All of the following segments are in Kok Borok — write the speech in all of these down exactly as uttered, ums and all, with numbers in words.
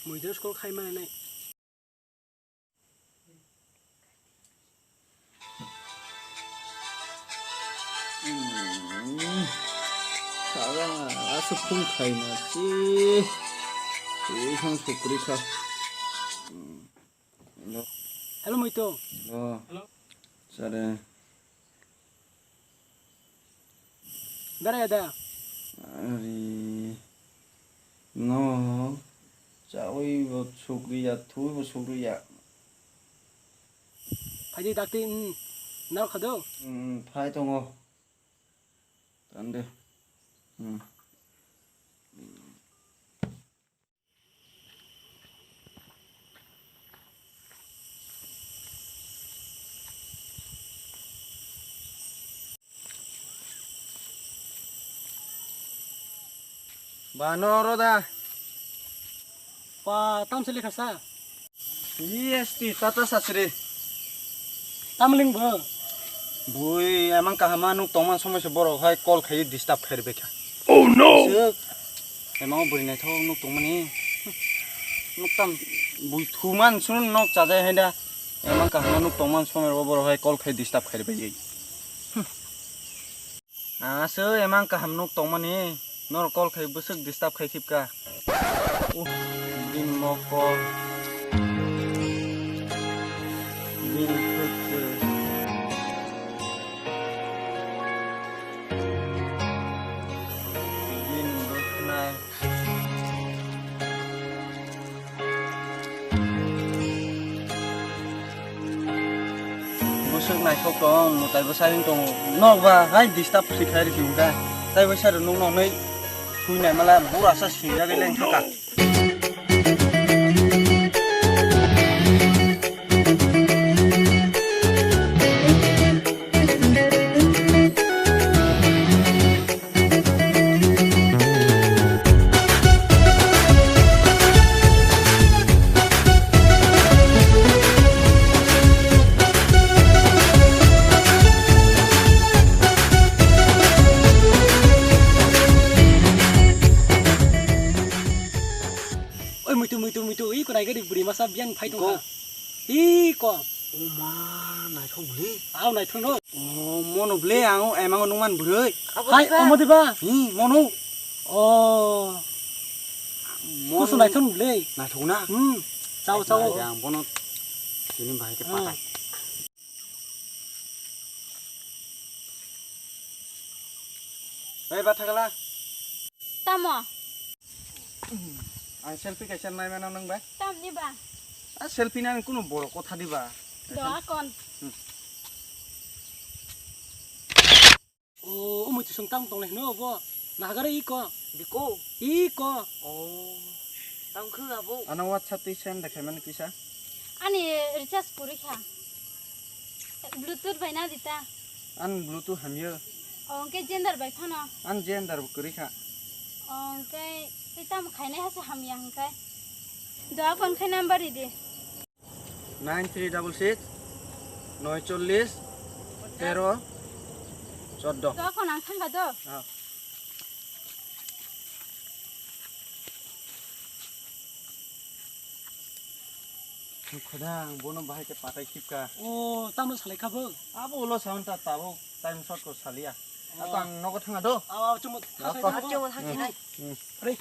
Muido school khai manai. Saga asuk phung khai na si. Twi sang sukri kha. Hello, Moito. Hello. Sare. Berai da. Ari. No. Chawi bo sukri ya, thui bo sukri ya. Phaidi dakti, mm, nal khado. Mm, phai tongo. Tande. Mm. Ba no oro da. Pa, tam se lekha sa? E S T, Tata Sasri. Tamling bo? Bui, emang kahama nuk tongman somoi se borok hai call khai disturb khai rwbaikha. Oh no! Suk. Emang bui naithok nuk tongmani. Nuk tam bui thuman sun nok chajai hai da. Emang kahama nuk tongman somoi borok hai call khai disturb khai rwbaidi. Aswk emang kaham nuk tongmani, nor call khai bwswk disturb khai khibka. Uh, bini mokol, bini khwtwi, bini bwkhnai. Bwswk naithok tong, mwtai bwsai wng tongo. Nokba hai disturb si khai rw kha. Tai bwsai rw nung nonwi thwi nai mala bura sa sinjagwi leng thaka. Oi, muitu, muitu, muitu, iko nai gari buri masa biang phai tong kha. Iko. Iko. O ma, naithok bwle. Aw, naithok no. O, mono bwle, ang o emang o nungman bwrwi. Hai, omo diba? Hi, mono. O. Mono. Kusu naithok bwle. Naithok na? Hmm. Chao, chao. Ang bono tini bahai khe patai. Bai, ba thagala. Tamo? Ang selfie kaisa nai mano nang bai? Tamni ba? A selfie nang kuno borok kotha di ba? Do akon. Hmm. O, umui tisung tam tong lai no bo. Nagare iko. Biko? Iko. O. Tang khung abo. Ano WhatsApp twi send de khaimani kisa. Ani recharge puri kha. Bluetooth bai na dita. An Bluetooth hamyo. O, hwnkhe gender bai phano. An gender bo kwrwi kha. O, hwnkhe tei tamo khainai hase hamya hwnkhe. Do akon khai number ridi. Nine three double six, noi chollis, tero, choddo. Do akon ang thangkha do. Ah. Khoda, ang bono bahai khe patai khibka. O, tamo salai kha bo? Abo ulo sound ta tabuk time shot ko salia. O. Ako ang nogo thanga do. Aw, aw, chumut. Ako. Thangsi nai. Hmm. Re.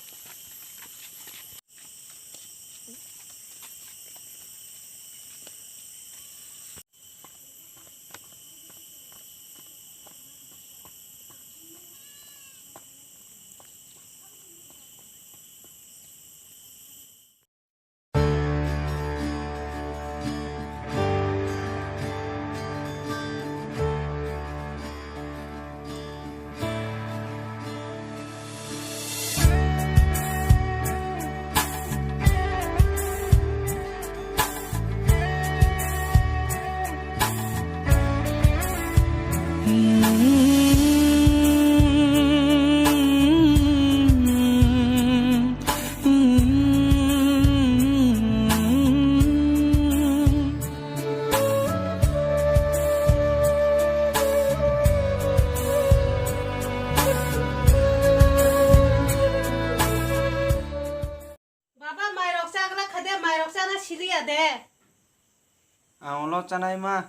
Ang ulo chanai ma,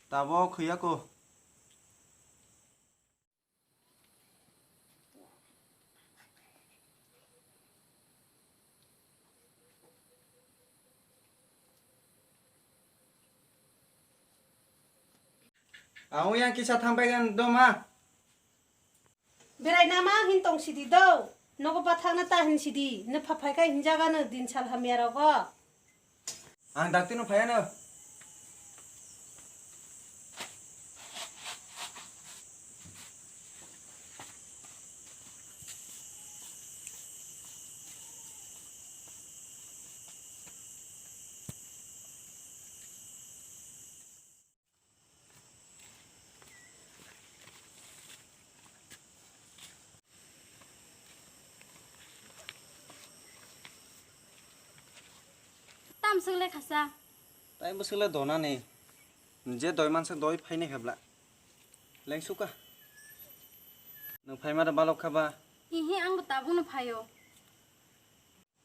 tabok khwiyako. Ang yang kisa thangpai gan doma. Berai nama hin tong sidi do. Nogo bathakna ta hin sidi. Nupha phai khai hinjaga no din sal hamya rogo. Ang dakti no phaya no. Tam swk le khasa. Tai bwswk le donani. Je doi mansa doi phaini khabla. Leng suka. Nwng phaima da balok khaba. Ihi, ang bo tabuk no phaio.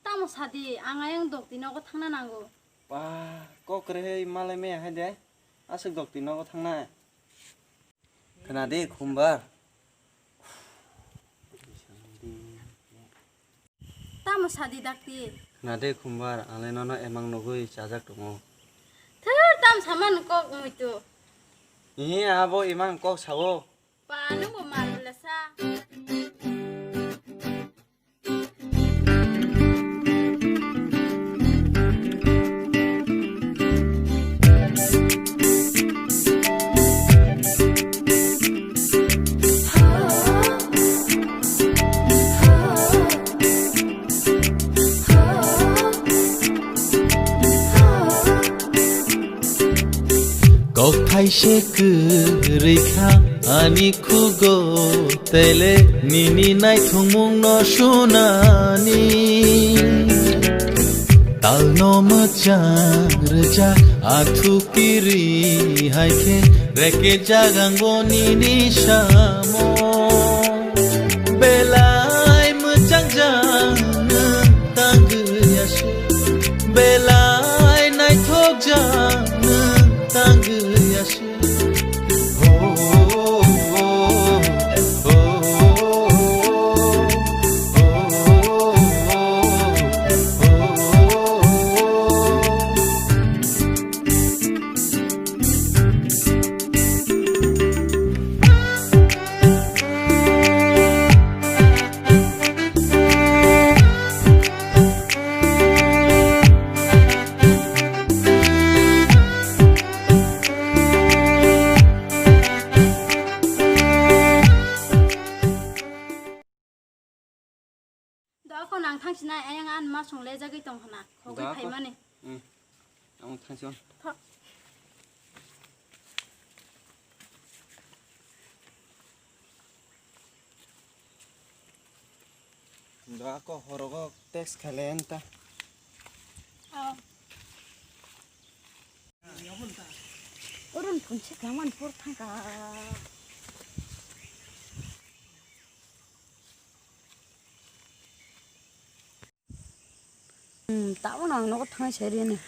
Tamo sadi, ang ayang dokti nogo thangna nango. Ba, kok kwrwi malai maya hai de. Aswk dokti nogo thangna. Khna de, Khumbar. Tamo sadi dakti. Khna de, Khumbar, ang le nono emang nugwi chajak tongo. Thwr, tam saman kok muitu. Ihi, abo emang kok sao. Ba, nwng bo mal le sa. Kokthai se kwrwi kha ani khugo, tele nini naithokmung no sunani. Tal no mwchang rwjak, athu kiri hai khe reke jagang bo nini samo. Belai mwchang jang nwng tangwi aswk, belai naithok jang nwng tangwi aswk. Do ako nang thang sinai, ayang an ma song le jagwi tong hana. Khogwi Do ako. Phaimani. Hmm. Ang thang sion. Tho. Do ako horogo text khale enta. Oh. Urun phunsi kaman pur thangka. Hmm, tabuk no ang nogo thangwi sai riyani.